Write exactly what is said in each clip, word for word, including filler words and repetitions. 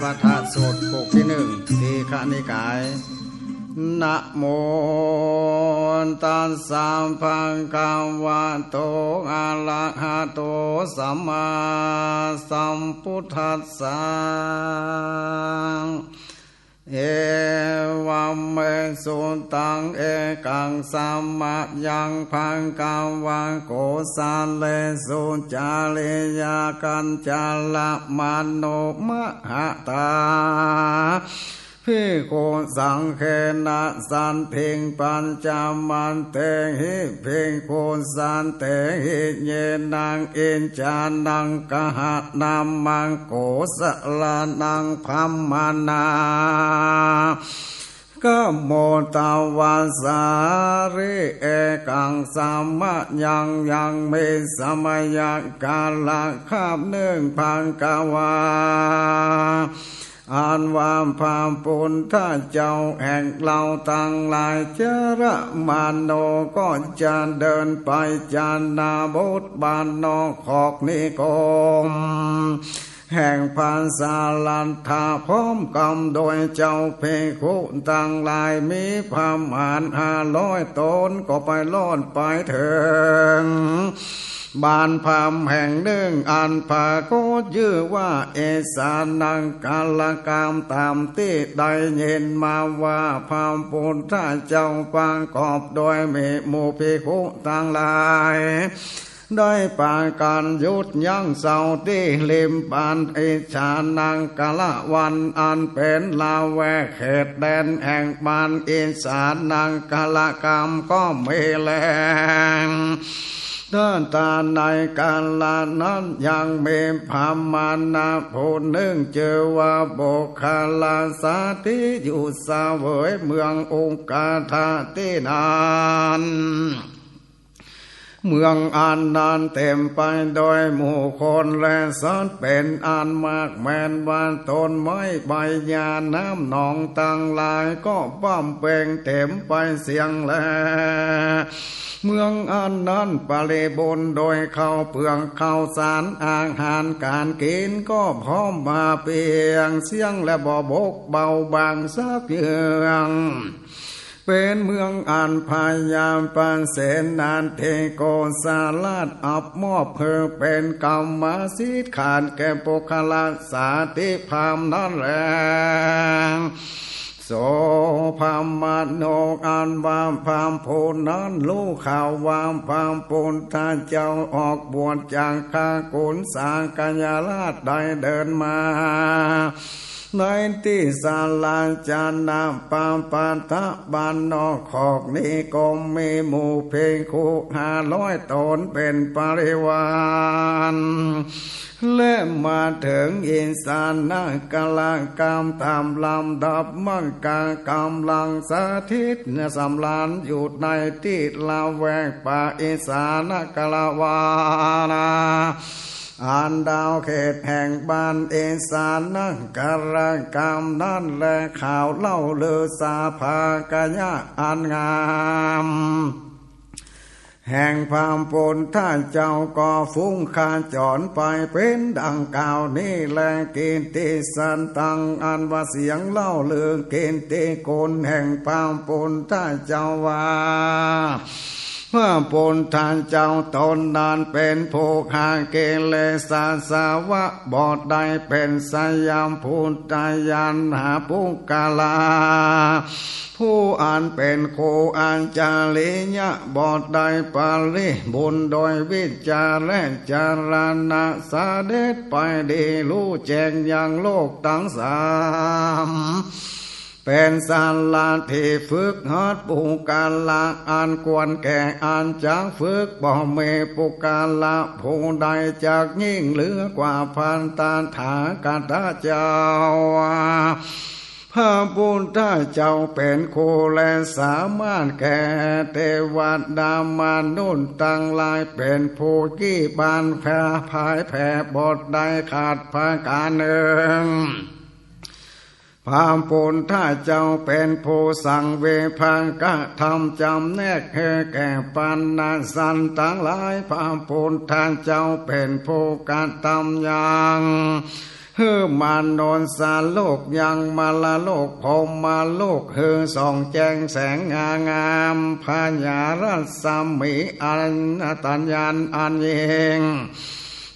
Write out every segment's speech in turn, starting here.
ปาฐะสูตร บทตี้นึ่ง ทีฆนิกาย นะโมตัสสะ ภะคะวะโต อะระหะโต สัมมาสัมพุทธัสสะ เอวะเม สุตัง เอกัง สะมะยัง ภะคะวะ โกสะเลสุ จาริยากัญจาละ มะโนมะหะตา ภิกขุสังฆเณ สันติง ปัญจมัตเตหิ ภิกขุสันติหิ เยนะ อิจจานัง กะหะนะมัง โกสะลานัง ธัมมานา กะโม ตะวะสาริ เอกัง สะมะยัง ยังมีสะมะยะกาละคาบนึ่ง ภะคะวา อันว่าพระพุทธเจ้าแห่งเฮาตังหลาย จาระมาโน ก็จะเดินไป จานาบทบ้านนอกคอกนิคม แห่งพระสารัตถะ พร้อมกำโดยเจ้าภิกขุตังหลาย มีพระมหารห้าร้อยต๋น ก็ไปฮอดไปเถิง บ้านพราหมณ์แห่งนึ่ง อันปรากฏจื้อว่า อิสานังกะละคาม ต๋ามตี้ได้ยินมาว่า พระพุทธเจ้าประกอบโดยมีหมู่ภิกขุตังหลาย ได้ปากั๋นหยุดยั้งเซาตี้ริมบ้านอิสานังกะละวัน อันเป๋นละแวกเขตแดนแห่งบ้านอิสานังกะละคามก็มีแล ถ้าต๋าในกาละนั้นยังมีพราหมณะผู้นึ่งจื้อว่าโบคคัลลาสาธิ อยู่เสวยเมืองอุกาทะตี้นั้น เมืองอันนั้นเต๋มไปโดยหมู่คนและสัตว์เป๋นอันมาก แม้นว่าต้นไม้ใบหญ้าน้ำหนองตังหลายก็บำเพ็งเต๋มไปเสี้ยงแล เมืองอันนั้นบริบูรณ์โดยข้าวเปลือกข้าวสาร อาหารก๋านกิ๋นก็พร้อมมาเปียงเสี้ยง และบ่บกเบาบางสักเยื่อง เป๋นเมืองอันพญาปเสนทิโกศลราชอับมอบหื้อเป๋นกรรมสิทธิ์ขาดแก่โบคคัลลาสาธิพราหมณ์นั้นแล โส พราหมโณ อันว่าพราหมณ์ผู้นั้นฮู้ข่าวว่าพระพุทธเจ้าออกบวชจากข้าขุนสากยราชได้เดินมา ในตี้ศาลาจานะปาปัฏฐะบ้านนอกคอกนิคม มีหมู่ภิกขุห้าร้อยต๋นเป๋นบริวาร และมาเถิงอิสานังกะละคามต๋ามลำดับ มากกำลังสถิตสำราญอยู่ในตี้ละแวกป่าอิสานังกะละวานา อันดาวเขตแห่งบ้านอิสานังกะละคามนั้นแล ข่าวเล่าลือสาภากยะอันงาม แห่งพระพุทธเจ้าก็ฟุ้งขจรไปเป๋นดังกล่าวนี้แล กิตติสัตตัง อันว่าเสียงเล่าลือกิตติคุณแห่งพระพุทธเจ้าว่า พระพุทธเจ้าต๋นนั้นเป๋นผู้ฆ่ากิเลสอาสวะบ่ได้ เป๋นสยามภูตญาณหาปุคคละ ผู้อันเป๋นครูอาจาริยะบ่ได้ ปริบูรณ์โดยวิชาและจรณะ เสด็จไปดีฮู้แจ้งยังโลกตังสาม เป๋นสถานตี้ฝึกหัดปุคคละอันควรแก่อันจักฝึก บ่มีปุคคละผู้ใดจักยิ่งเหลือกว่าพระตถาคตเจ้า พระพุทธเจ้าเป๋นครูและสามารถแก่เทวดามนุษย์ตังหลาย เป๋นผู้กี้บานแผ่ผายแผ่บ่ได้ขาดประก๋านนึ่ง พระพุทธเจ้าเป๋นผู้สังเวชพระกธรรมจ๋ำแนกหื้อแก่ปรรณสัตว์ตังหลาย พระพุทธเจ้าเป๋นผู้กระทำอย่าง หื้อมนุษย์โลกยังมรโลกพรหมโลก หื้อส่องแจ้งแสงงาม พญารัศมีอันตญาณอันยิ่ง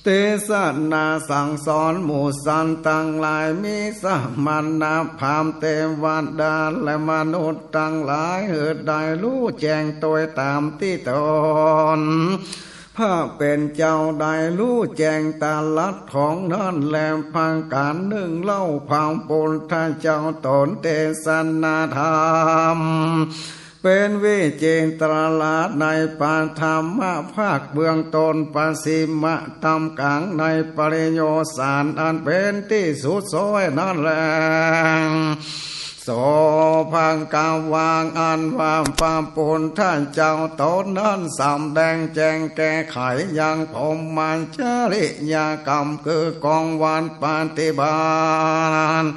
เตสนาสั่งสอนหมู่สัตว์ตังหลาย มีสมณพราหมณ์เตวดาและมนุษย์ตังหลาย หื้อได้ฮู้แจ้งโตยต๋ามตี้ต๋น พระเป๋นเจ้าได้ฮู้แจ้งตรัสของนั้นแล ประก๋านนึ่งเล่า พระปุทธเจ้าตรัสเตสนาธรรม เป๋นวิจิตรราชในปฐมภาคเบื้องต้น ปชิมะ ต้ามก๋างในปริโยชน์สารอันเป๋นตี้สุดซ้อยนั้นแล โสภควา อันว่าพระปุทธเจ้าต๋นนั้นสำแดงแจ้งแก้ไขยังพรหมจริยกรรม คือกองวันปฏิบัติ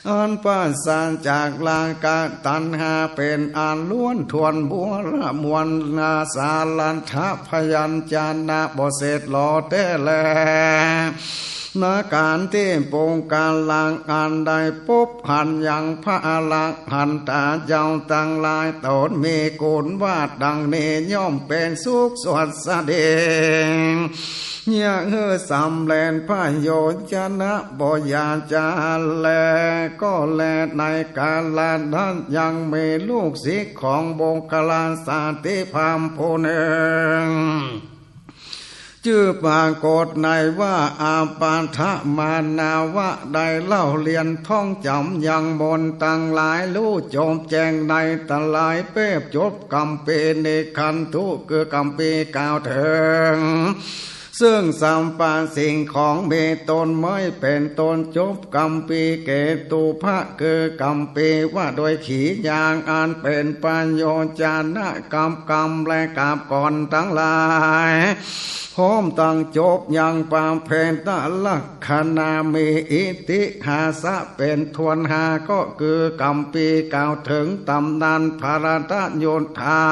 อันปราศจากราคะตัณหา เป๋นอันล้วนถ้วนบูรณะมวลนาสารัตถพยัญชนะบ่เสร็จหล่อแต๊แล นาก๋านตี้ปุคคละอันได้ปบหันยังพระอรหันตาเจ้าตังหลายต๋นมีคุณว่าดังนี้ ย่อมเป๋นสุขสวัสดี เยียะหื้อสำเร็จประโยชน์ชนะบ่อยากจะแล ก็แลในกาละนั้นยังมีลูกศิษย์ของปุคคละสติพราหมณ์ผู้นึ่ง จื้อปรากฏในว่าอาปาทมานาวะ ได้เล่าเรียนท่องจ๋ำยังมนต์ตังหลาย ฮู้จบแจ้งในตรัยเปรียบจบกัมภีร์ นิคันธุ คือกัมภีร์กล่าวเถิง ซึ่งสรรพสิ่งของมีต้นไม้เป๋นต้น จบกัมภีร์เกตุพะ คือกัมภีร์ว่าโดยขียางอันเป๋นประโยชน์ชนะกับกรรมและกับก่อนตังหลาย พร้อมตังจบยังประเภทลักษณะมีอิติหาสะเป๋นถ้วนห้า ก็คือกัมภีร์กล่าวเถิงต๋ำนานภารตโยธา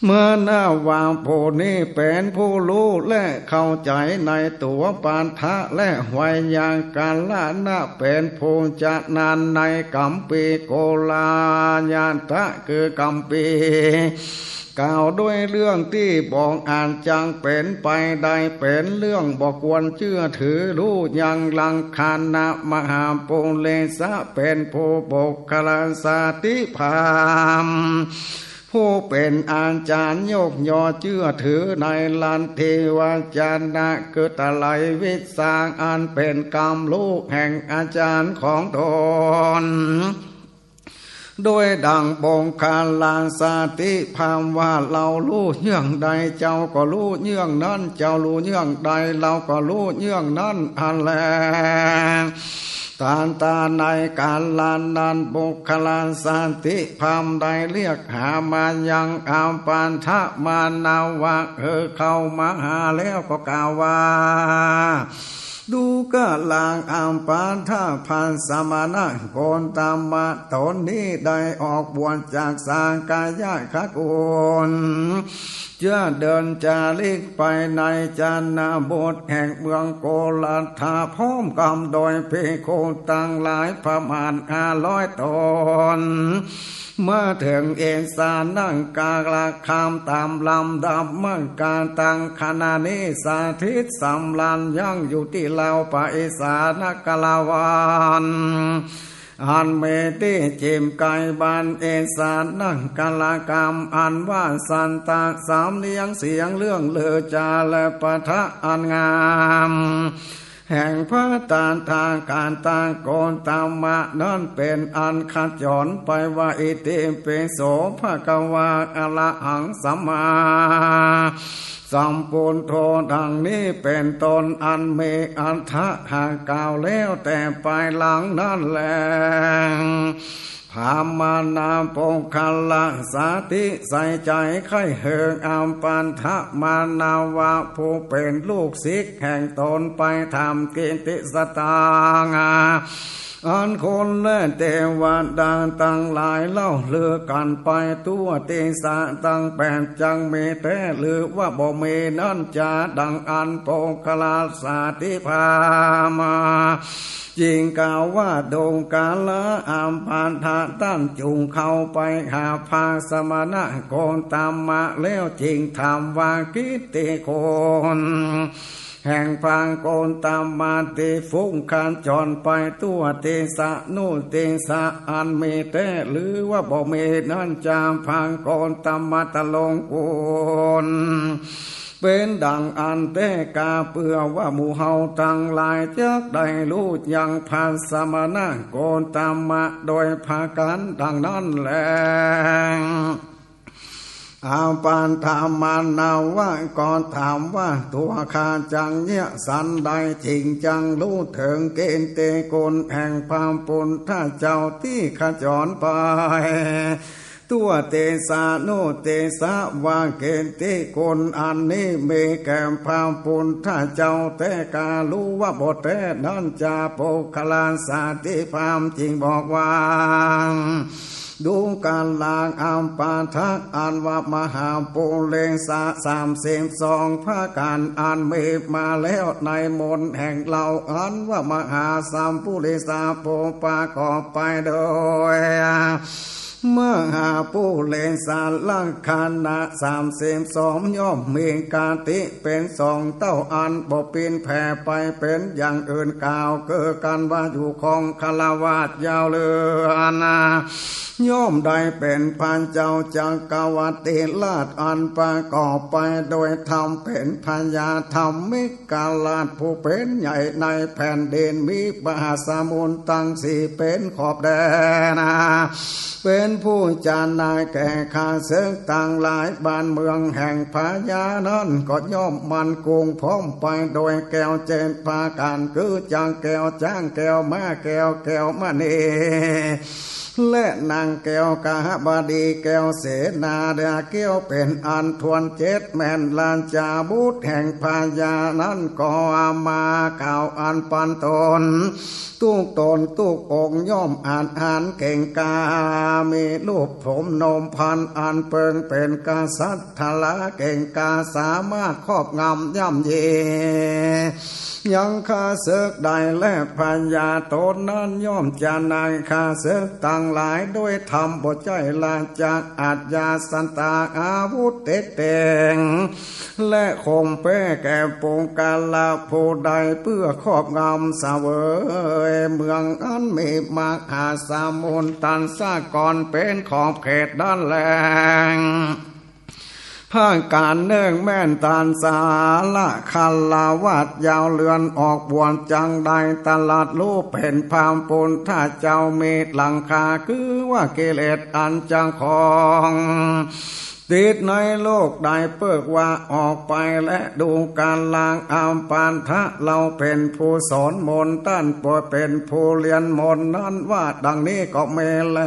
เมื่อนาว่าผู้นี้เป๋นผู้ฮู้และเข้าใจ๋ในตั๋วปาทะและไวยากรณะ เป๋นผู้ชำนาญในกัมภีร์โกลายัตถะ คือกัมภีร์กล่าวด้วยเรื่องตี้บ่อาจจักเป๋นไปได้ เป๋นเรื่องบ่ควรเจื้อถือ ฮู้ยังลักษณะมหาปุริสะ เป๋นผู้ปุคคละสติพราหมณ์ ผู้เป๋นอาจ๋ารย์ยกย่อเจื้อถือในลัทธิวจนะ คือไตรยวิชชาอันเป๋นกำฮู้แห่งอาจ๋ารย์ของต๋น โดยดังปุคคละสติพราหมณ์ว่า เฮาฮู้เยื่องใด เจ้าก็ฮู้เยื่องนั้น เจ้าฮู้เยื่องใด เฮาก็ฮู้เยื่องนั้นอันแล ตันตาในกาละนั้น ปุคคละสติพราหมณ์ได้เรียกหามายังอาปาทมานาวะ หื้อเข้ามาหาแล้วก็กล่าวว่า ดูกราอาปาทพระสมณะโคตมะ ต๋นนี้ได้ออกบวชจากสากยะคกุล จะเดินจาริกไปในชนบทแห่งเมืองโกรัฏฐะ พร้อมกำโดยภิกขุตังหลายประมาณห้าร้อยต๋น มาเถิงเอสานังกาละคามต๋ามลำดับ มักกะตัง ขณะนี้สถิตสำราญยังอยู่ตี้ลาวปะเอสานกรวัน อันมีตี้จิ่มใก้บ้านเอสานังกาละคาม อันว่าสันตะสามเนียงเสียงเรื่องลือจาและปาทะอันงาม แห่งพระตถาคตโคตมะนั้นเป๋นอันขจรไปว่า อิติปิโสภะคะวา อะระหังสัมมาสัมพุทโธ ดังนี้เป๋นต้น อันมีอรรถะกล่าวแล้วแต่ปายหลังนั้นแล พราหมณปุคคละสติใส่ใจ๋ใค่เหิงอาปาทมานาวะ ผู้เป๋นลูกศิษย์แห่งต๋นไปถามกิตติสตาง อันคนและเตวดาตังหลายเล่าลือกั๋นไป ทั่วติสาตังแปด จักมีแต๊หรือว่าบ่มีนั้นจา ดังอั้น โปคคัลลาสาติพราหมณ์จึงกล่าวว่า ดูกราอาปัฏฐะ ต้านจุ่งเข้าไปหาพระสมณะโคตมะ แล้วจึงถามว่า กิตติคุณแห่งพระโคตมะตี้ฟุ้งขจรไปทั่วติสานุติสา อันมีแต๊หรือว่าบ่มีนั้นจา พระโคตมะตะลงกุณ เป๋นดังอั้นแต๊กา เปื้อว่าหมู่เฮาตังหลายจักได้ฮู้จักพระสมณะโคตมะโดยประก๋านดังนั้นแล อาปัฏฐมานวะก็ถามว่า ตัวข้าจักเยียะสันใดจึงจักฮู้เถิงกิตติคุณแห่งพระปุทธเจ้าตี้ขจรไป ทั่วติสานุติสา ว่ากิตติคุณอันนี้มีแก่พระปุทธเจ้าแต๊กา หรือว่าบ่แต๊นั้นจา โปคคัลลาสาติพราหมณ์จึงบอกว่า ดูกราอาปัฏฐะ อันว่ามหาปุริสะสามสิบสองประก๋าน อันมีมาแล้วในมณฑลแห่งเฮา อันว่ามหาสัพปุริสะผู้ประกอบไปโดย มหาปุริสลักษณะสามสิบสอง ย่อมมีกติเป๋นสองเต้า อันบ่ปิ้นแผ่ไปเป๋นอย่างอื่น กล่าวคือกั๋นว่าอยู่ครองฆราวาสยาวเรือน ย่อมได้เป๋นพระเจ้าจักรวรรดิราช อันประกอบไปโดยธรรม เป๋นพญาธรรมิกราชผู้เป๋นใหญ่ในแผ่นดิน มีมหาสมุทรตังสี่เป๋นขอบแดน เป๋นผู้จานาแก่ข้าศึกตังหลาย บ้านเมืองแห่งพญานั้นก็ย่อมมั่นคงพร้อมไปโดยแก้วเจ็ดประก๋าน คือจักรแก้ว จ๊างแก้ว ม้าแก้ว แก้วมณี และนางแก้วกหบดี แก้วเสนา และแก้วเป๋นอันถ้วนเจ็ด แม่นราชบุตรแห่งพญานั้นก็เอามากล่าวอันปันตน ทุกตนทุกองค์ย่อมอาจหาญเก่งกล้า มีรูปโฉมนมพรรณอันเปิงเป๋นกษัตริย์เก่งกล้า สามารถครอบงำย่ำยียังข้าศึกได้ และพญาต๋นนั้นย่อมจานาข้าศึกตังหลายโดยธรรม บ่ใจ้ราชอาชญาสัตตาอาวุธเต๊ดเต็ง และข่มแป๊แก่ปุคคละผู้ใด เปื้อครอบงำเสวยเมืองอันมีมหาสมุทรตันสะกรเป๋นขอบเขตนั้นแล ประก๋านนึ่งแม่นตันสาละฆราวาสยาวเรือนออกบวชจักได้ตรัสฮู้เป๋นพระปุทธเจ้า มีหลังคาคือว่ากิเลสอันจักของ ติดในโลกได้เปิ้งว่าออกไป และดูกราอาปัฏฐะ เฮาเป๋นผู้สอนมนต์ ต้านบ่เป๋นผู้เฮียนมนต์นั้น ว่าดังนี้ก็มีแล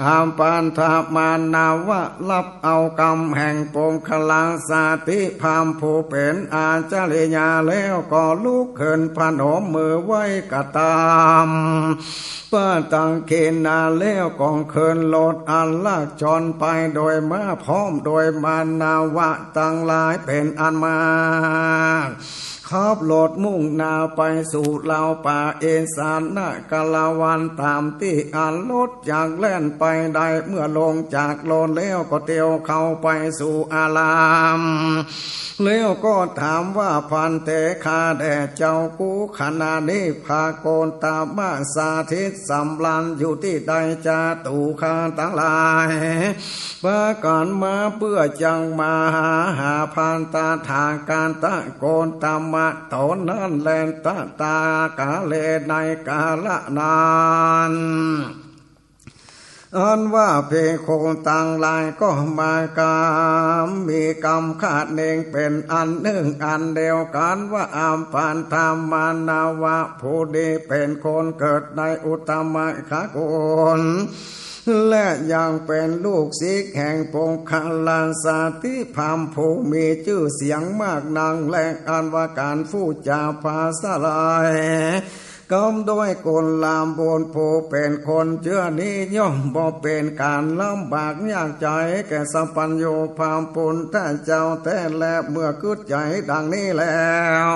อาปัฏฐมานวะฮับเอากำแห่งปุคคละสาติพราหมณ์ผู้เป๋นอาจาริยะแล้วก็ลุกขึ้นพนมมือไหว้กระตำ ปะตังคเณ แล้วก็ขึ้นรถอันลากจรไปโดยม้าพร้อมโดยมานวะตังหลายเป๋นอันมาก ขับรถมุ่งหน้าไปสู่เหล่าป่าอิสรกรวัน ต๋ามตี้อันรถจักแล่นไปได้ เมื่อลงจากรถแล้วก็เตียวเข้าไปสู่อาราม แล้วก็ถามว่า ภันเต ข้าแด่เจ้า กูขณะนี้พระโคตมะสถิตสำราญอยู่ตี้ใดจาตุข้าตังหลาย ปากั๋นมาเปื้อจักมาหา หาพระตถาคตะโคตมะต๋นนั้นแล ตถากาเล ในกาละนั้น อันว่าภิกขุตังหลายก็มากำ มีกำคะเนงเป๋นอันนึ่งอันเดียวกั๋นว่า อาปัฏฐมานวะผู้นี้เป๋นคนเกิดในอุตตมะคะกุล และยังเป๋นลูกศิษย์แห่งปุคคละสาติพราหมณ์ผู้มีจื้อเสียงมากนักแล อันว่าก๋านพูดจาผาสะไหล กำด้วยกุลบุตรผู้เป๋นคนเจื้อนี้ ย่อมบ่เป๋นก๋านลำบากยากใจ๋แก่สัพพัญญูพระปุทธเจ้าแต๊แล เมื่อกึ๊ดใจ๋ดังนี้แล้ว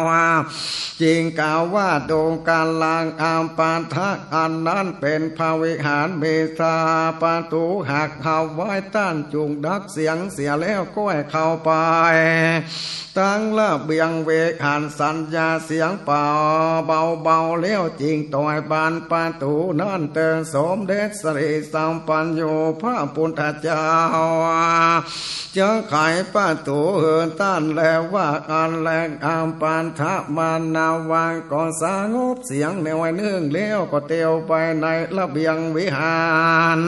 จึงกล่าวว่า ดูกราอาปาทะ อันนั้นเป๋นพระวิหาร มีตาประตู๋หักเอาไว้ ต้านจุ่งดักเสียงเสียแล้ว ก็ให้เข้าไป ตังระเบียงวิหาร สัญญาเสียงเป่าเบาๆ แล้วจึงต่อยบานประตู๋นั้นเต๊อะ สมเด็จสรีสัพพัญญูพระปุทธเจ้า จะไขประตู๋หื้อต้านแลว่า อันแลอาปาทะมานวะก็สงบเสียงแนวนึ่งแล้ว ก็เตียวไปในระเบียงวิหาร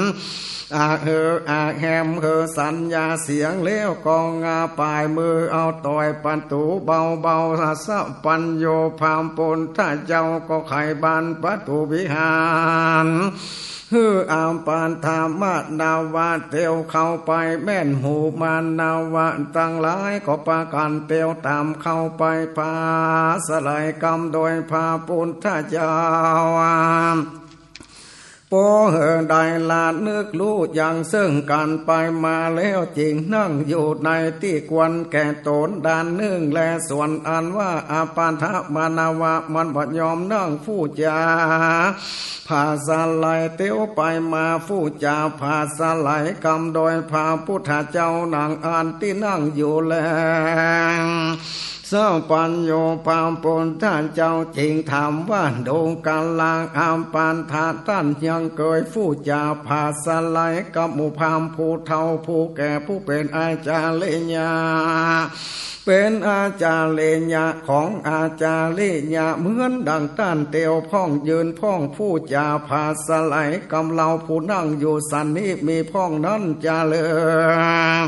อะเฮออะแฮมเฮอสัญญาเสียงแล้ว ก็งาป่ายมือเอาต่อยประตู๋เบาๆ สัพพัญญูพระปุทธเจ้าก็ไขบานประตู๋วิหาร หื้ออาปาทะมานวะเตียวเข้าไป แม่นหมู่มานวะตังหลายก็ปากั๋นเตียวต๋ามเข้าไป ผาสะไหลกำโดยพระปุทธเจ้า ปอเฮอได้ละนึกฮู้อย่างซึ่งกั๋นไปมาแล้ว จึงนั่งอยู่ในตี้ควรแก่ต๋นด้านนึ่งแล ส่วนอันว่าอาปาทะมานวะมันบ่ยอมนั่งฟู่จ๋า ผาสะไหลเตียวไปมา ฟู่จ๋าผาสะไหลกำโดยพระปุทธเจ้า หนังอันตี้นั่งอยู่แล สัพพัญญูพระปุทธเจ้าจึงถามว่า ดูกราอาปาทะ ต้านยังเกยฟู่จ๋าผาสะไหลกับหมู่พราหมณ์ผู้เฒ่าผู้แก่ผู้เป๋นอาจาริยะ เป๋นอาจาริยะของอาจาริยะ เหมือนดังต้านเตียวพ่องยืนพ่อง ฟู่จ๋าผาสะไหลกับเฮาผู้นั่งอยู่สันนี้มีพ่องนั้นจาเริญ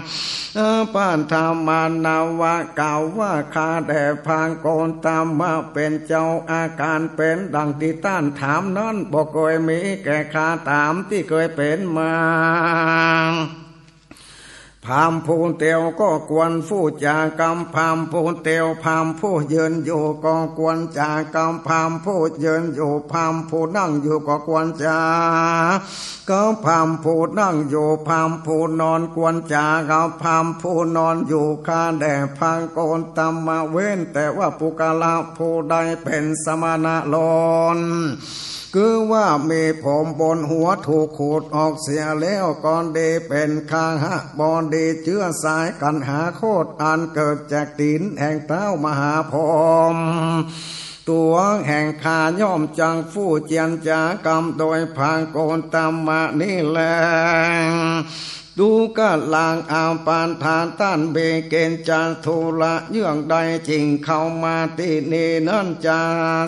อาปาทะมานวะกล่าวว่า ข้าแต่พระโกตมะเป๋นเจ้า อาก๋านเป๋นดังตี้ต้านถามนั้น บ่เกยมีแก่ข้าต๋ามตี้เกยเป๋นมา พราหมณ์ผู้เตียวก็ควรฟู่จ๋ากับพราหมณ์ผู้เตียว พราหมณ์ผู้ยืนอยู่ก็ควรจ๋ากับพราหมณ์ผู้ยืนอยู่ พราหมณ์ผู้นั่งอยู่ก็ควรจ๋ากับพราหมณ์ผู้นั่งอยู่ พราหมณ์ผู้นอนควรจ๋ากับพราหมณ์ผู้นอนอยู่ ข้าแต่พระโกตมะ เว้นแต่ว่าปุคคละผู้ใดเป๋นสมณะโลน คือว่ามีผมบนหัวถูกขูดออกเสียแล้วก็ดี เป๋นคหบดี เจื้อสายกัณหาโคตร อันเกิดจากตี๋นแห่งเต๊ามหาพรหม ตั๋วแห่งข้าย่อมจักฟู่เจียนจ๋ากำโดยพระโกตมะนี้แล ดูกราอาปาทะ ต้านมีกิจจะธุระเยื่องใดจึงเข้ามาตี้นี่นั้นจา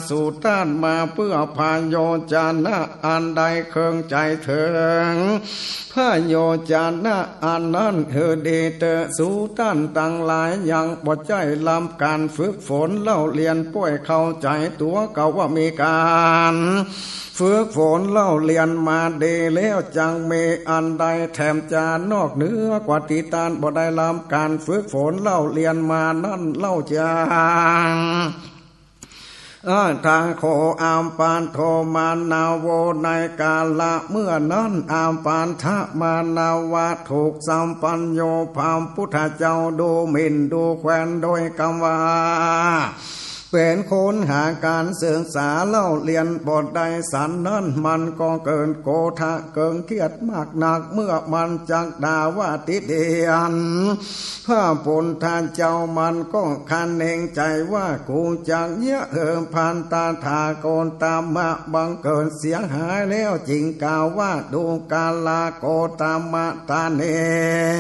สูต้านมาเปื้อพระโยจนะอันใด เคืองใจ๋เถิงพระโยจนะอันนั้นหื้อดีเต๊อะ สูต้านตังหลายยังบ่ใจ้ฮับก๋านฝึกฝนเล่าเรียน ป้วยเข้าใจ๋ตั๋วก็ว่ามีก๋าน ฝึกฝนเล่าเรียนมาดีแล้ว จักมีอันใดแถมจานอกเหนือกว่าตี้ต้านบ่ได้ฮับก๋านฝึกฝนเล่าเรียนมานั้นเล่าจา อัฏฐโข อาปาโท มานโว ในกาละเมื่อนั้น อาปาทะมานวะถูกสัพพัญญูพระพุทธเจ้าดูหมิ่นดูแควนโดยกำว่า เป๋นคนหาก๋านศึกษาเล่าเรียนบ่ได้สันนั้น มันก็เกิดโกธะเกิงเคียดมากนัก เมื่อมันจักด่าว่าติเตียนพระพุทธเจ้า มันก็คะเนงใจ๋ว่า กูจักเยียะหื้อพระตถาโคตมะบังเกิดเสียหายแล้ว จึงกล่าวว่า ดูกราโคตมะ ต้านนี้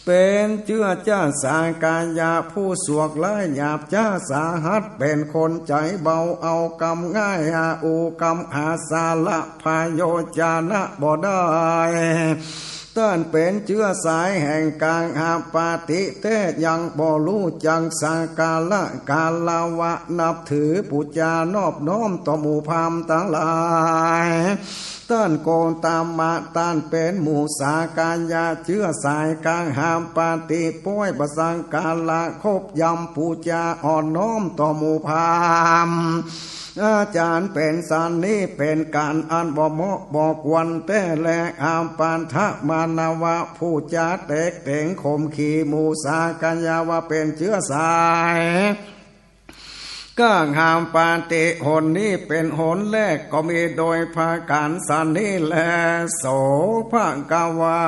เป๋นเจื้อจ้าสากยะผู้สวกร้ายหยาบจ๊าสาหัส เป๋นคนใจ๋เบาเอากำง่าย อาอูกำหาสาระพระโยจนะบ่ได้ ต้านเป๋นเจื้อสายแห่งกหปฏิแต๊ ยังบ่ฮู้จักสักการะคารวะนับถือปู๋จานอบน้อมต่อหมู่พราหมณ์ตังหลาย ต้านโกตมะ ต้านเป๋นหมู่สากยะ เจื้อสายกหปติ ป้อยบ่สักการะ ขบย่ำปู๋จา อ่อนน้อมต่อหมู่พราหมณ์ อาจ๋ารย์เป๋นสันนี้ เป๋นก๋านอันบ่เหมาะบ่ควรแต๊แล อาปัฏฐมานวะ ผู้จ๋าแตกเต๋งข่มขี หมู่สากยะว่าเป๋นเจื้อสาย กหปติ หนนี้เป๋นหนแรก ก็มีโดยประก๋านสันนี้แล โส ภควา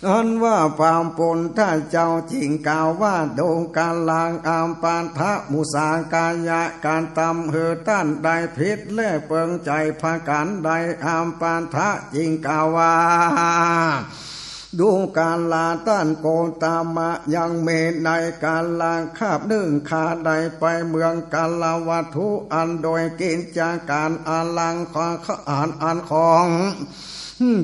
อันว่าพระปุณธเจ้าจึงกล่าวว่า ดูกราอาปัฏฐ หมู่สากยะ กระตำหื้อต้านได้ผิดแลเปิงใจ๋ประก๋านใด อาปัฏฐจึงกล่าวว่า ดูกราต้านโกตมะ ยังมีในกาลคาบนึ่ง ข้าได้ไปเมืองกาลวัตถุ อันโดยกิจก๋านอันลัง อัน อันของ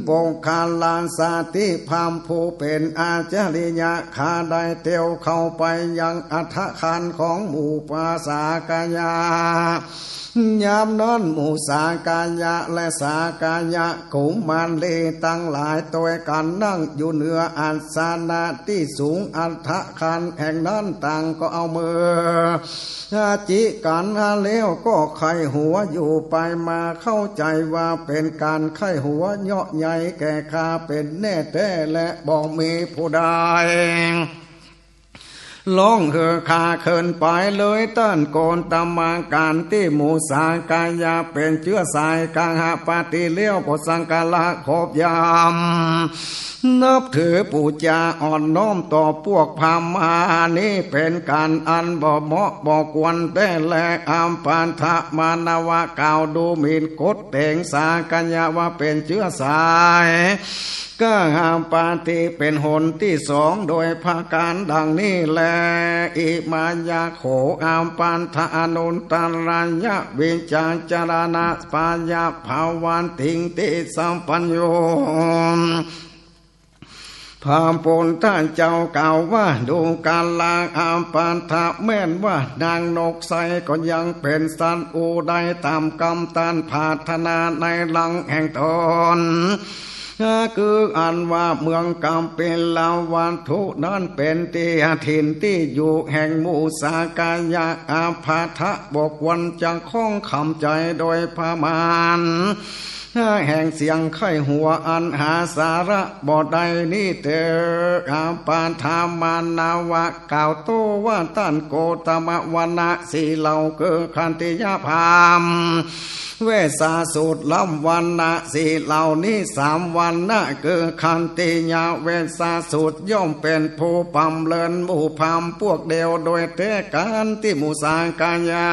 ปุคคลาสติ พราหมณ์ผู้เป๋นอัจฉริยะ ข้าได้เตียวเข้าไปยังอัฏฐคารของหมู่ปสากยะ ยามนั้นหมู่สากยะและสากยะกุมารีตังหลายตวยกั๋นนั่งอยู่เหนืออาสนะตี้สูง อัฏฐคารแห่งนั้น ต่างก็เอามือ จิกั๋นหาแล้วก็ใค่หัวอยู่ไปมา เข้าใจ๋ว่าเป๋นก๋านใค่หัวเยาะใยแก่ข้าเป๋นแน่แต๊ และบ่มีผู้ใดฮ้องหื้อข้าเคินไปเลย ต้านโกตมะ ก๋านตี้หมู่สากยะเป๋นเจื้อสายกหปติแล้ว ก็สักการะขบย่ำ นับถือปู๋จาอ่อนน้อมต่อปวกพราหมณ์มานี้ เป๋นก๋านอันบ่เหมาะบ่ควรแต๊แล อาปัฏฐมานวะ กล่าวดูหมิ่นกฎเต๋งสากยะว่าเป๋นเจื้อสายกหปติ เป๋นหนตี้สอง โดยประก๋านดังนี้แล อิมายะโข อาปัฏฐานุตตรายะ วิจจารณปายะภาวันติงติสัพพัญญู พระพุทธเจ้ากล่าวว่า ดูกราอาปัฏฐะ แม้นว่านางนกไซก็ยังเป๋นสัตว์อู้ได้ต๋ามกำต้านปรารถนาในหลังแห่งต๋น คืออันว่าเมืองกบิลวัตถุนั้นเป๋นตี้ถิ่นตี้อยู่แห่งหมู่สากยะ อาปัฏฐะบ่ควรจะข้องขำใจ๋โดยประมาณ แห่งเสียงใค่หัวอันหาสาระบ่ได้นี้เตอ อาปัฏฐมานวะกล่าวโต้ว่า ต้านโกตมะ วรรณะสี่เหล่าคือขัตติยพราหมณ์ เวสสาสูตรล้ำ วรรณะสี่เหล่านี้สามวรรณะคือขัตติยะ เวสสาสูตร ย่อมเป๋นผู้บำเรินหมู่พราหมณ์ปวกเดียวโดยแต๊ ก๋านตี้หมู่สากยะ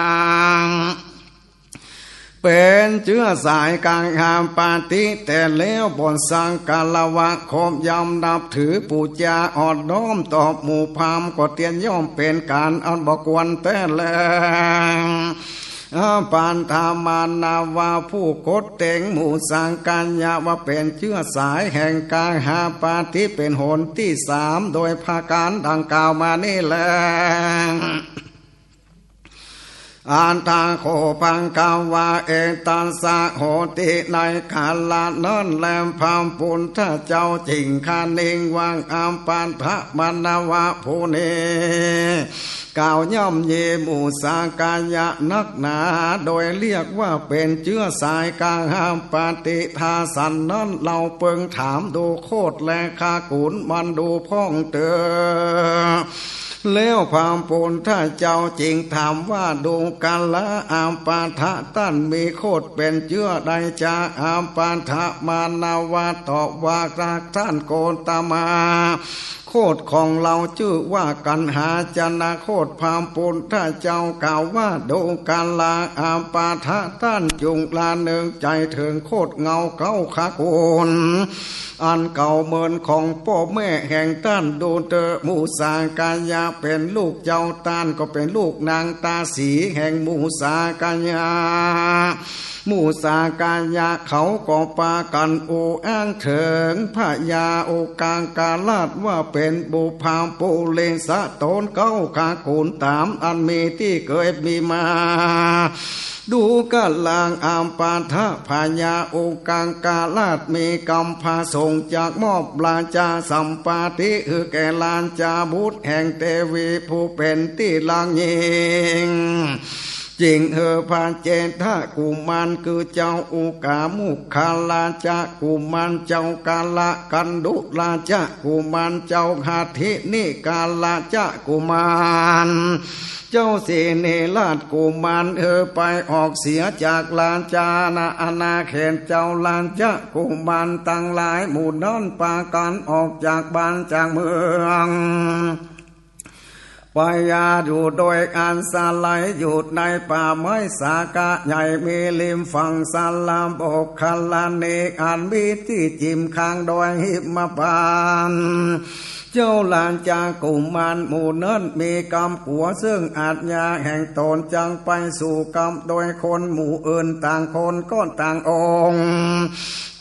เป๋นเจื้อสายกหปติแต๊แล้ว บ่สักการะขบย่ำนับถือปู๋จาอ่อนน้อมต่อหมู่พราหมณ์ก็เตียนย่อมเป๋นก๋านอันบ่ควรแต๊แล อาปัฏฐมานวะ ผู้กดเต๋งหมู่สากยะว่าเป๋นเจื้อสายแห่งกหปติเป๋นหนตี้สาม โดยประก๋านดังกล่าวมานี้แล อัตถะโข ภควา เอตัสสะโหติ ในกาละนั้นแล พระพุทธเจ้าจึงคานิงว่า อาปัฏฐมานวะผู้นี้ กล่าวย่ำยีหมู่สากยะนักหนา โดยเรียกว่าเป๋นเจื้อสายกหปติ ถ้าสันนั้นเฮาเปิงถามดูโคตรและคกุลมันดูพ่องเตอ แล้วพระพุทธเจ้าจึงถามว่า ดูกราอาปัฏฐะ ต้านมีโคตรเป๋นเจื้อใดจา อาปัฏฐมานวะตอบว่า ต้านโกตมะ โคตรของเฮาจื้อว่ากัณหาจนะโคตร พระพุทธเจ้ากล่าวว่า ดูกราอาปัฏฐะ ต้านจุ่งระนึกใจ๋เถิงโคตรเงาเก๊าขกุล อันเก่าเมินของป้อแม่แห่งต้านดูเตอ หมู่สากยะเป๋นลูกเจ้า ต้านก็เป๋นลูกนางตาสีแห่งหมู่สากยะ หมู่สากยะเขาก็ปากั๋นอู้อ้างเถิงพญาโอกาคราชว่าเป๋นบุพผาปุเรสะต๋นเก๊าขกุลต๋ามอันมีตี้เกยมีมา ดูกะรังอัปปาทะ พญาโอกังคราชมีกำประสงค์จักมอบราชสัมปัตติหื้อแก่ราชบุตรแห่งเตวีผู้เป๋นตี้ฮักยิ่ง จึงหื้อพระเชฏฐกุมารคือเจ้าโอคามุคคราชกุมาร เจ้ากัลกันดุราชกุมาร เจ้าหัตถินิคราชกุมาร เจ้าเสนีราชกุมาร หื้อไปออกเสียจากราชอาณาเขต เจ้าราชกุมารตังหลายหมู่นั้นปากั๋นออกจากบ้านจากเมือง ไปอยู่โดยอาศัยอยู่ในป่าไม้สาขาใหญ่ มีริมฝั่งสาลาโบกคารณี อันมีตี้จิ่มข้างดอยหิมพานต์ เจ้าราชกุมารหมู่นั้นมีกำกั๋วเซิ่งอาชญาแห่งต๋น จักไปสู่กำโดยคนหมู่อื่น ต่างคนก็ต่างองค์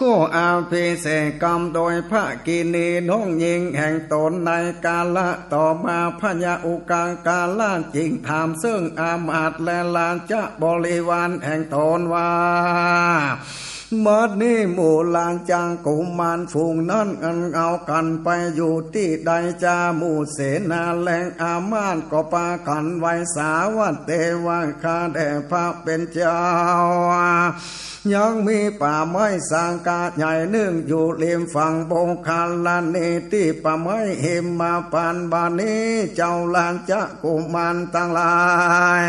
ก็อภิเษกกำโดยพระกินีน้องญิงแห่งต๋น ในกาละต่อมาพญาโอกังคราชจึงถามเซิ่งอำมาตย์และราชบริวารแห่งต๋นว่า บัดนี้หมู่ราชกุมารฝูงนั้นอันเอากั๋นไปอยู่ตี้ใดจา หมู่เสนาและอำมาตย์ก็ปากั๋นไหว้สาว่า เตวะ ข้าแต่พระเป๋นเจ้า ยังมีป่าไม้สาขาใหญ่นึ่งอยู่ริมฝั่งโบกคารณีตี้ป่าไม้หิมพานต์ บัดนี้เจ้าราชกุมารตังหลาย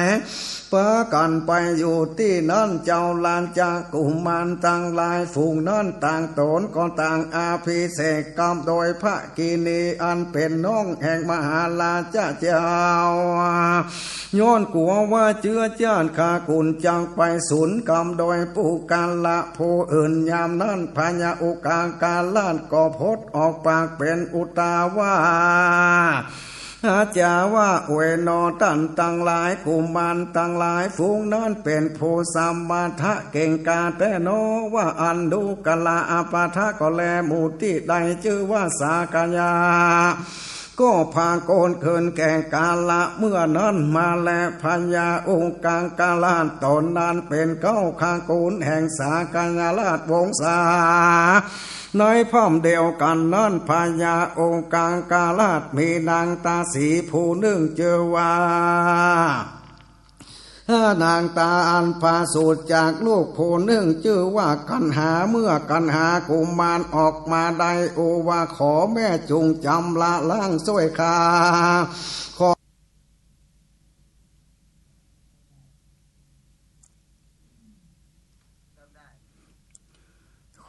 ปากั๋นไปอยู่ตี้นั้น เจ้าราชกุมารตังหลายฝูงนั้นต่างต๋นก็ต่างอภิเษกกำโดยพระกินีอันเป๋นน้องแห่งมหาราชเจ้า ย้อนกั๋วว่าเจื๊อจ้านขคุณจักไปสูญกำโดยปุคคละผู้อื่น ยามนั้นพญาโอกังคราชก็ผดออกปากเป๋นอุทานว่า อาจาว่า โอยหนอต้านตังหลาย กุมารตังหลายฝูงนั้นเป๋นผู้สมรรถะเก่งกล้าแต๊หนอ ว่าอันดูกราอัปปาทะก็แล หมู่ตี้ใดจื้อว่าสากยะ ก็ปรากฏขึ้นแก่กาละเมื่อนั้นมาแล พญาโอกังคราชต๋นนั้นเป๋นเก๊าขคุณแห่งสากยราชวงศา ในพร่ำเดียวกั๋นนั้นพญาโอกังคราชมีนางตาสีผู้นึ่งจื้อว่า นางตาอันประสูติจากลูกผู้นึ่งจื้อว่ากัณหา เมื่อกัณหากุมารออกมาได้โอว่า ขอแม่จุ่งจ๋ำละล้างซ่วยข้า ขอ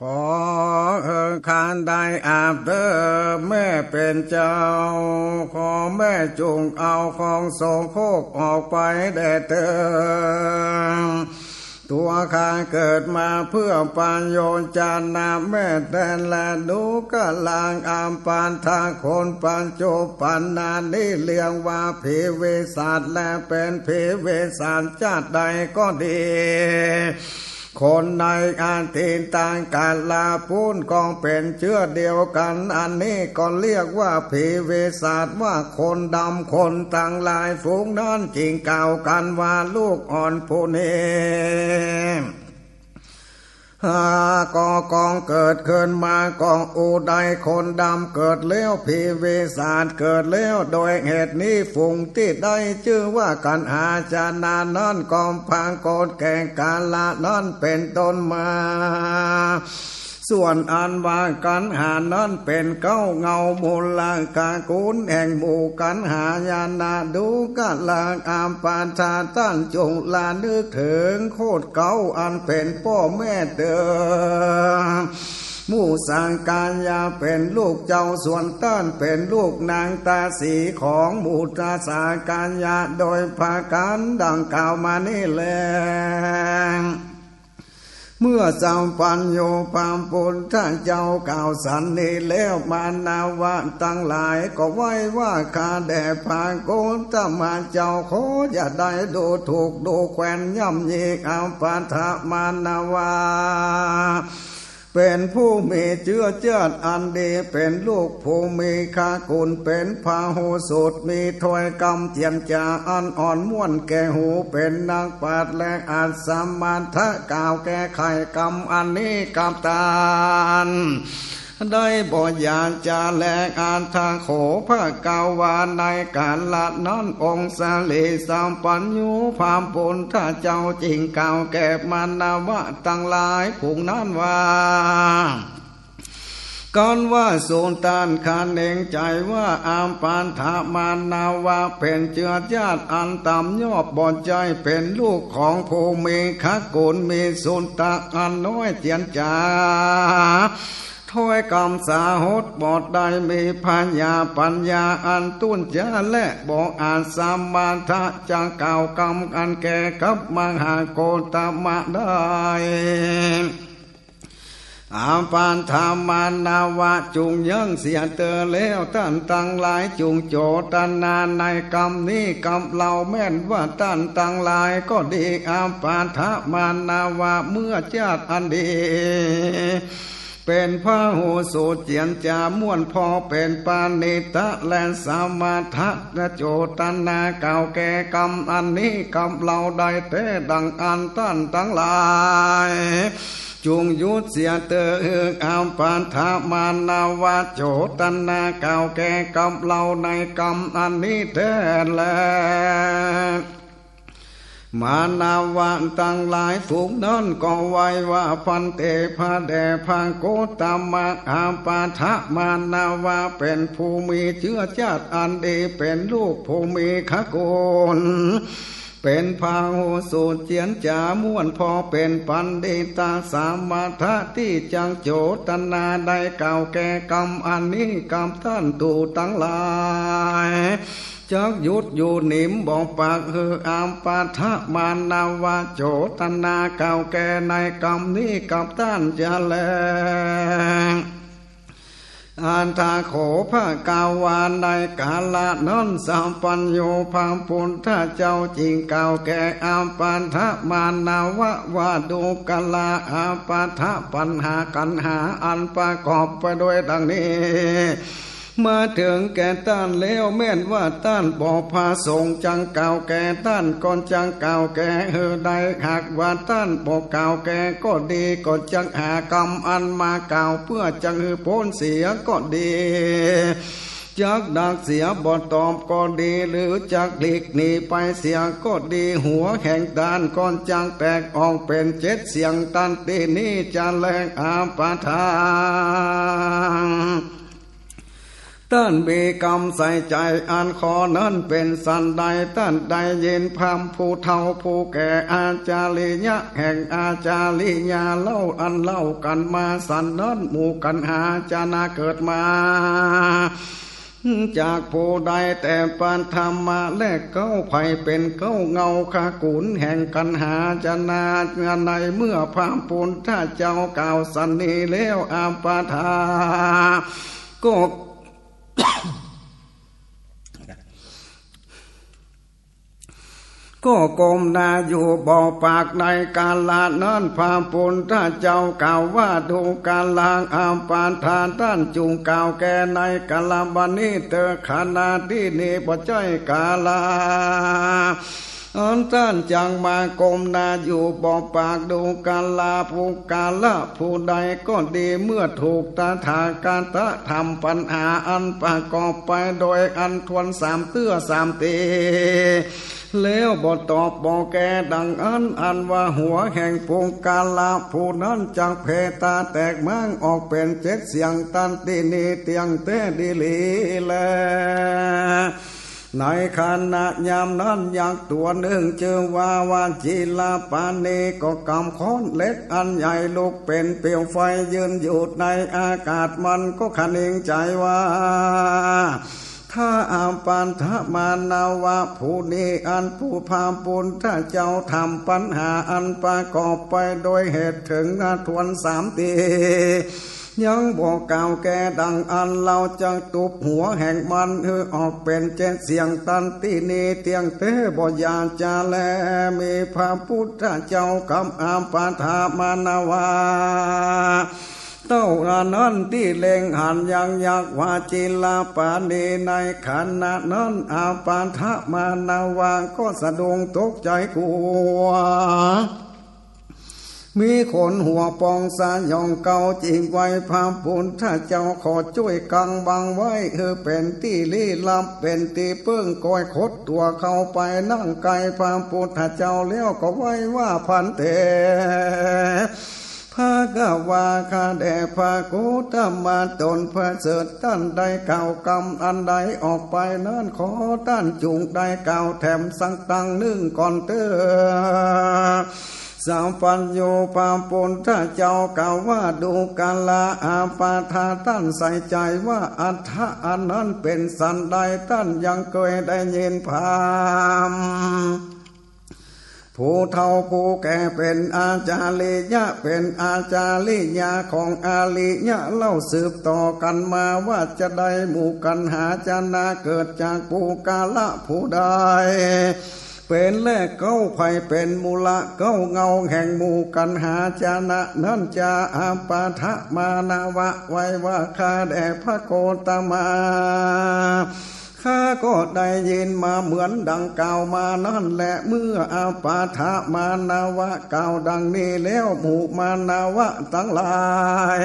ขอ เออ ข้าได้อาบเต๊อะแม่เป๋นเจ้า ขอแม่จุ่งเอาของโสโครกออกไปแด่เต๊อะ ตั๋วข้าเกิดมาเพื่อประโยชน์จะนะแม่แต๊แล ดูกราอัปปาทะคนปัจจุบันนี้เรียกว่าผีวิสัชและเป๋นผีวิสัชจาติใดก็ดี คนในอดีตกาลปู๊นก็เป๋นเจื้อเดียวกั๋น อันนี้ก็เรียกว่าผีวิสัช ว่าคนดำ คนตังหลายฝูงนั้นจึงกล่าวกั๋นว่าลูกอ่อนผู้นี้ หากก็กองเกิดขึ้นมาก็อุใดคนดำเกิดแล้ว ผีวิสัชเกิดแล้ว โดยเหตุนี้ฝูงตี้ได้จื้อว่ากัณหาจานานั้นก็ปรากฏแก่กาละนั้นเป๋นต้นมา ส่วนอันว่ากัณหานั้นเป๋นเก๊าเงามูลขคุณแห่งหมู่กัณหา ยานะดูกราอัปปาทะ ต้านจุ่งระลึกเถิงโคตรเก๊าอันเป๋นป้อแม่เต๊อะ หมู่สากยะเป๋นลูกเจ้า ส่วนต้านเป๋นลูกนางตาสีของหมู่ตาสากยะ โดยประก๋านดังกล่าวมานี้แล เมื่อสัพพัญญูพระพุทธเจ้ากล่าวสันนี้แล้ว มานวะตังหลายก็ไหว้ว่า ข้าแด่พระโคตมะเจ้า ขออย่าได้ดูถูกดูแควนย่ำยีอัปปาทะมานวะ เป๋นผู้มีเจื้อจาติอันดี เป๋นลูกผู้มีขกุล เป๋นพหูสูตร มีถ้อยกำเจียรจาอันอ่อนม่วนแก่หู เป๋นนักปราชญ์และอันสามารถกล่าวแก้ไขกำอันนี้กับต้านได้บ่ยากจะแล อัตถะโข ภควา ในกาละนั้นองค์สรีสัพพัญญูพระปุทธเจ้าจึงกล่าวแก่มานวะตังหลายฝูงนั้นว่า กันว่าสูต้านคะเนงใจ๋ว่า อัปปาทมานวะเป๋นเจื้อจาติอันต่ำยอบ บ่ใจ้เป๋นลูกของผู้มีขกุล มีสุตตะอันน้อยเจียรจา ถ้อยกำสาหดบ่ได้ มีผญาปัญญาอันตุ้นจ๊า และบ่อาจสามารถจะกล่าวกำอันแก่กับมหาโคตมะได้ อัปปาทมานวะจุ่งยั้งเสียเตอแล้ว ต้านตังหลายจุ่งโจตนาในกำนี้กับเฮา แม่นว่าต้านตังหลายก็ดี อัปปาทมานวะเมื่อจาติอันดี เป๋นพหูสูตรเจียรจาม่วนผ่อ เป๋นปณิตะและสามารถจะโจตนากล่าวแก้กำอันนี้กับเฮาได้แต๊ดังอั้น ต้านตังหลายจุ่งหยุดเสียเตอ อัปปาทมานวะโจตนากล่าวแก้กับเฮาในกำอันนี้แต๊แล มานวะตังหลายฝูงนั้นก็ไหว้ว่า ภันเต พระเดชพระโคตมะ อัปปาทมานวะเป๋นผู้มีเจื้อจาติอันดี เป๋นลูกผู้มีขกุล เป๋นพหูสูตรเจียรจาม่วนผ่อ เป๋นปัณฑิตะสามารถตี้จักโจตนาได้กล่าวแก้กำอันนี้กับต้านตูตังหลาย จักหยุดอยู่นิมบ่ปาก หื้ออัปปาทมานวะโจตนากล่าวแก้ในกำนี้กับต้านจะแล อัตถะโข ภควา ในกาละนั้นสัพพัญญูพระปุทธเจ้าจึงกล่าวแก่อัปปาทมานวะว่า ดูกรา อัปปาทะ ปัญหาขันธ์ห้าอันประกอบไปด้วยดังนี้ มาเถิงแก่ต้านแล้ว แม่นว่าต้านบ่ประสงค์จักกล่าวแก่ต้าน ก็จักกล่าวแก้หื้อได้ หากว่าต้านบ่กล่าวแก้ก็ดี ก็จักหากำอันมากล่าวเปื้อจักหื้อป๊นเสียก็ดี จักดักเสียบ่ตอบก็ดี หรือจักหลีกหนีไปเสียก็ดี หัวแห่งต้านก็จักแตกออกเป๋นเจ็ดเสี้ยงตันตี้นี้จะแล อัปปาทะ ต้านมีกำใส่ใจ๋อันข้อนั้นเป๋นสันใด ต้านได้ยินพราหมณ์ผู้เฒ่าผู้แก่ อาจาริยะแห่งอาจาริยะเล่าอันเล่ากั๋นมาสันนั้น หมู่ขันธ์ห้าจะนาเกิดมา จากผู้ใดแต่ปัทมะแรกเก๊า ใผเป๋นเก๊าเงาขกุลแห่งขันธ์ห้าจะนา ในเมื่อพระปุทธเจ้ากล่าวสันนี้แล้ว อัปปาทะ ก็ ก็ก้มหน้าอยู่บ่ปาก ในกาละนั้นพระปุทธเจ้ากล่าวว่า ดูกรา อัปปาทะ ต้านจุ่งกล่าวแก้ในกาละบัดนี้เตอ ขณะตี้นี้บ่ใจ้กาละอันต้านจักมาก้มหน้าอยู่บ่ปาก ดูกรา ปุคคละผู้ใดก็ดี เมื่อถูกตถาคตะถามปัญหาอันประกอบไปโดยอันทวนสามเตื้อสามตี้ แล้วบ่ตอบบ่แก้ดังอั้น อันว่าหัวแห่งปุคคละผู้นั้นจักเพตาแตกม้างออกเป๋นเจ็ดเสี้ยงตันตี้นี้เตี้ยงแต๊ดีหลีแล ในขณะยามนั้นยักษ์ตั๋วนึ่งจื้อว่าวาจีรปาณีก็กำค้อนเหล็กอันใหญ่ลุกเป๋นเปลวไฟยืนอยู่ในอากาศ มันก็คะเนงใจ๋ว่า ถ้าอัปปาทมานวะผู้นี้อันผู้พระปุทธเจ้าถามปัญหาอันประกอบไปโดยเหตุเถิงอทวนสามตี้ ยังบ่กล่าวแก้ดังอั้น เฮาจักตุ๊บหัวแห่งมันหื้อออกเป๋นเจ็ดเสี้ยงตันตี้นี้เตี้ยงแต๊บ่อยากจะแล มีพระปุทธเจ้ากับอัปปาทมานวะ เต้านั้นตี้เล็งหันยังยักษ์วาจิรปาณี ในขณะนั้นอปทมานวะก็สะดุ้งตกใจ๋กั๋ว มีขนหัวป่องสยองเกา จึงไหว้พระปุทธเจ้าขอจ้วยกังบังไว้ หื้อเป๋นตี้ลี้ลับ เป๋นตี้เปิ้ง ก้อยขดตั๋วเข้าไปนั่งใก้พระปุทธเจ้าแล้วก็ไหว้ว่า ภันเต ภควา ข้าแด่พระโคตมะต๋นประเสริฐ ต้านได้กล่าวกำอันใดออกไปนั้น ขอต้านจุ่งได้กล่าวแถมสักตังนึ่งก่อนเต๊อะ สัพพัญญู พระปุทธเจ้ากล่าวว่า ดูกรา อปทะ ต้านใส่ใจ๋ว่า อัฏฐะอันนั้นเป๋นสันใด ต้านยังเกยได้ยินพราหมณ์ ผู้เฒ่าผู้แก่เป๋นอาจาริยะ เป๋นอาจาริยะของอาริยะเล่าสืบต่อกั๋นมาว่า จะใดหมู่กัณหาชนะเกิดจากปุคคละผู้ใด เป๋นแรกเก๊า ใผเป๋นมูละเก๊า เงาแห่งหมู่กัณหาชนะนั้น จะอปทมานวะไว้ว่า ข้าแด่พระโคตมะ ข้าก็ได้ยินมาเหมือนดังกล่าวมานั้นแหละ เมื่ออปทมานวะกล่าวดังนี้แล้ว หมู่มานวะตังหลาย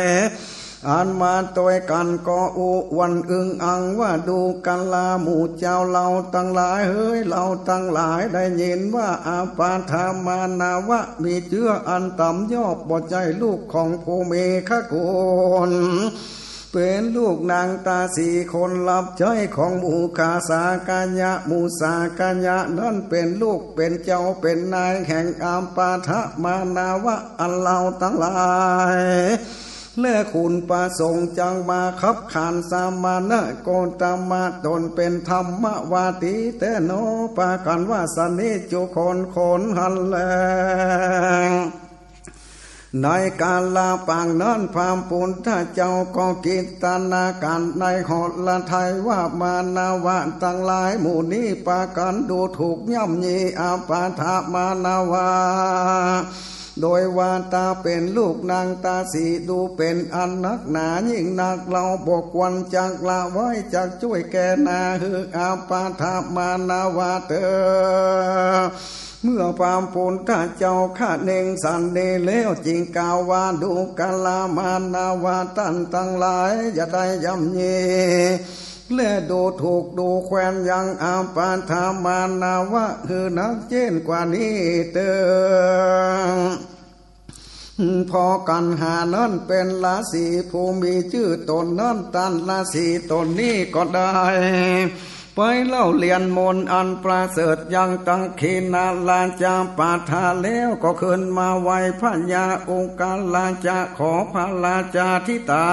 อันมาตวยกั๋นก็อู้อวนอึงอังว่า ดูกรา หมู่เจ้าเฮาตังหลายเหย เฮาตังหลายได้ยินว่า อปทมานวะมีเจื้ออันต่ำยอบ บ่ใจ้ลูกของผู้มีพระคุณ เป๋นลูกนางตาสีคนฮับใจ๊ของหมู่ข้าสากยะ หมู่สากยะนั้นเป๋นลูกเป๋นเจ้าเป๋นนายแห่งอปทมานวะ อันเฮาตังหลายและขุนประสงค์จักมาคับขานสมณะโคตมะต๋นเป๋นธรรมวาทีแต๊หนอ ปากั๋นว่าสันนี้จุคนคนหั้นแล ในกาละปางนั้น พระปุทธเจ้าก็กิตตนาการในหฤทัยว่า มานวะตังหลายหมู่นี้ปากั๋นดูถูกย่ำยีอปทมานวะ โดยว่าต๋าเป๋นลูกนางตาสี ดูเป๋นอันนักหนายิ่งนัก เฮาบ่ควรจักละไว้ จักจ้วยแก้หน้าหื้ออปทมานวะเต๊อะ เมื่อพระปุทธเจ้าคะเน่งสันนี้แล้ว จึงกล่าวว่า ดูกรา มานวะต้านตังหลาย อย่าได้ย่ำยี และดูถูกดูแควนยังอปทมานวะหื้อนักเจ๊นกว่านี้เต๊อะ เพราะกัณหานั้นเป๋นฤๅษีผู้มีจื้อต๋นนั้น ต้านฤๅษีต๋นนี้ก็ได้ไปเล่าเรียนมนต์อันประเสริฐยังตักขิณราชปาฐาแล้ว ก็ขึ้นมาไหว้พญาอุกราช ขอพระราชาธิดา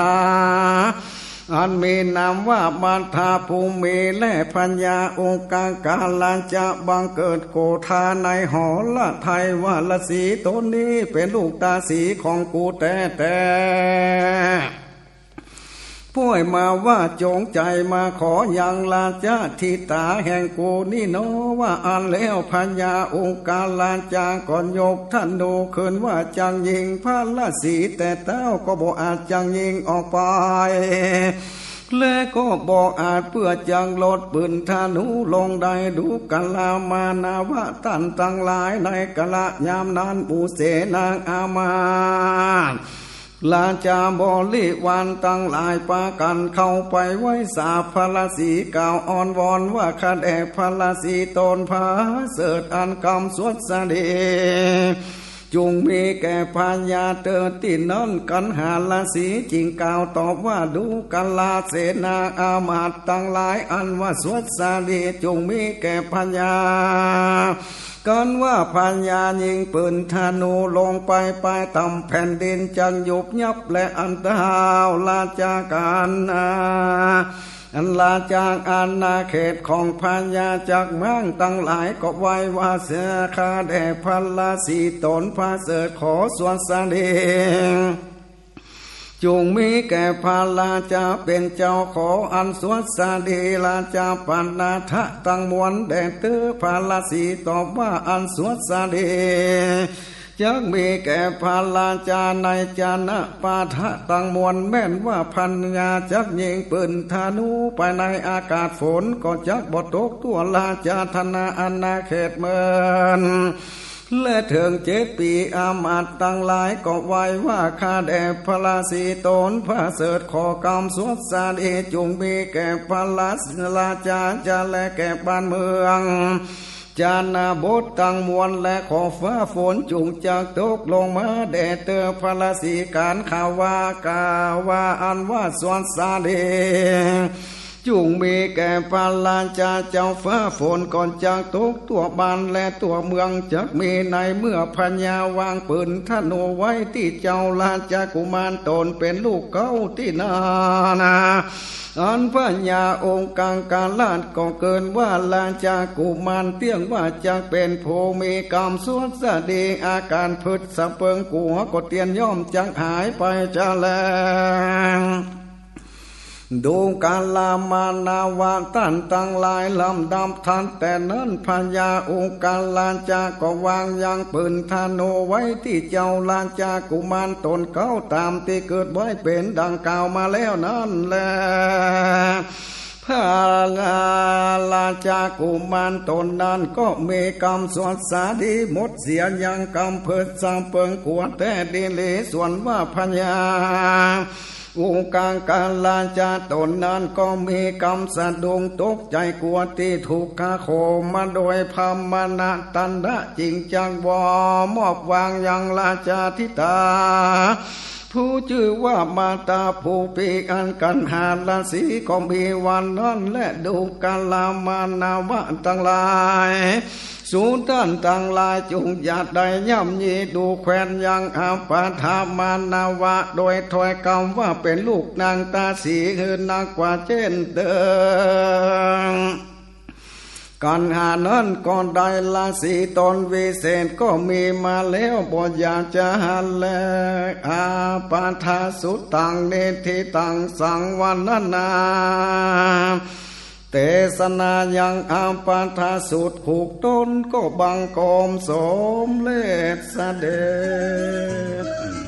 อันมีนามว่ามัทธภูมิ และพญาอุกการาช บังเกิดโกธาในหฤทัยว่า ฤๅษีต๋นนี้เป๋นลูกตาสีของกูแต๊ๆ ป้วยมาว่าจงใจ๋มาขอยังราชธิดาแห่งกูนี้หนอ ว่าอั้นแล้วพญาอุกราชก็ยกธนูขึ้นว่าจักยิงพระฤๅษี แต่เต้าก็บ่อาจจักยิงออกไป และก็บ่อาจเปื้อจักลดปืนธนูลงได้ ดูกรา มานวะต้านตังหลาย ในกาละยามนั้นหมู่เสนาอามาตย์ ราชาบริวารตังหลายปากั๋นเข้าไปไหว้สาพระฤๅษี กล่าวอ้อนวอนว่า ข้าแด่พระฤๅษีต๋นประเสริฐอันกำสวัสดี จุ่งมีแก่พญาเต๊อะ ตี้นั้นกัณหาฤๅษีจึงกล่าวตอบว่า ดูกรา เสนาอามาตย์ตังหลาย อันว่าสวัสดีจุ่งมีแก่พญา กั๋นว่าพญายิงปืนธนูลงไปปายต่ำ แผ่นดินจักยุบยับ และอันท้าวราชอาณา อันราชอาณาเขตของพญาจักม้างตังหลายก็ไหว้ว่า เสียข้าแด่พระฤๅษีต๋นประเสริฐ ขอสวัสดี จุ่งมีแก่พระราชาเป๋นเจ้า ขออันสวัสดี ราชาปณาถะตังมวลแด่เต๊อะ พระฤๅษีตอบว่า อันสวัสดี จักมีแก่พระราชาในจนะปาทะตังมวล แม่นว่าพญาจักยิงปืนธนูไปในอากาศ ฝนก็จักบ่ตกทั่วราชอาณาเขตเมือง และเถิงเจ็ดปี๋ อำมาตย์ตังหลายก็ไหว้ว่า ข้าแด่พระราศีตนประเสริฐ ขอกำสวัสดีจุ่งมีแก่พระราชาจะและแก่บ้านเมือง จนบทตังมวล และขอฟ้าฝนจุ่งจักตกลงมาแด่เต๊อะพระราศี ก๋านข่าวว่า ก๋านว่าอันว่าสวัสดี จุ่งมีแก่พระราชาเจ้า ฟ้าฝนก็จักตกทั่วบ้านและทั่วเมือง จักมีในเมื่อพญาวางปืนธนูไว้ตี้เจ้าราชกุมารตนเป๋นลูกเก๊าตี้นานา อันพญาองค์กังคราชก็เกินว่าราชกุมารเตี้ยงว่าจักเป๋นผู้มีกำสวัสดี อาก๋านผึดสะเปิงกั๋วก็เตี้ยนย่อมจักหายไปจะแล ดูกรามาณวะต้านตังหลาย ลำดับถัดแต่นั้นพญาอุกราชาก็วางยังปืนธนูไว้ตี้เจ้าราชกุมารตนเก๊า ต๋ามตี้เกิดไว้เป๋นดังกล่าวมาแล้วนั้นแล พระราชกุมารตนนั้นก็มีกำสวัสดีหมดเสีย ยังกำผึดสะเปิงกั๋วแต๊ดีหลี ส่วนว่าพญา อุกราชาตนนั้นก็มีกำสะดุ้งตกใจ๋กั๋วตี้ถูกฆ่าโขมมาโดยพมรณะ ตันทะจึงจักบ่มอบวางยังราชาธิดา ผู้จื้อว่ามาตาผู้ปี้ อันกัณหาราศีก็มีวันนั้นแล ดูกรามาณวะตังหลาย สูต้านตังหลายจุ่งอย่าได้ย่ำยีดูแควนยังอปฐามาณวะ โดยถ้อยกำว่าเป๋นลูกนางตาสีหื้อนักกว่าเจ้นเดิม กัณหานั้นก็ได้ราศีตนวิเศษก็มีมาแล้ว บ่อยากจะหันแล อปทาสุตัง นิทิตัง สังวรณา เตสนายังอปทาสุต ถูกตนก็บังคมสมเร็จเสด็จ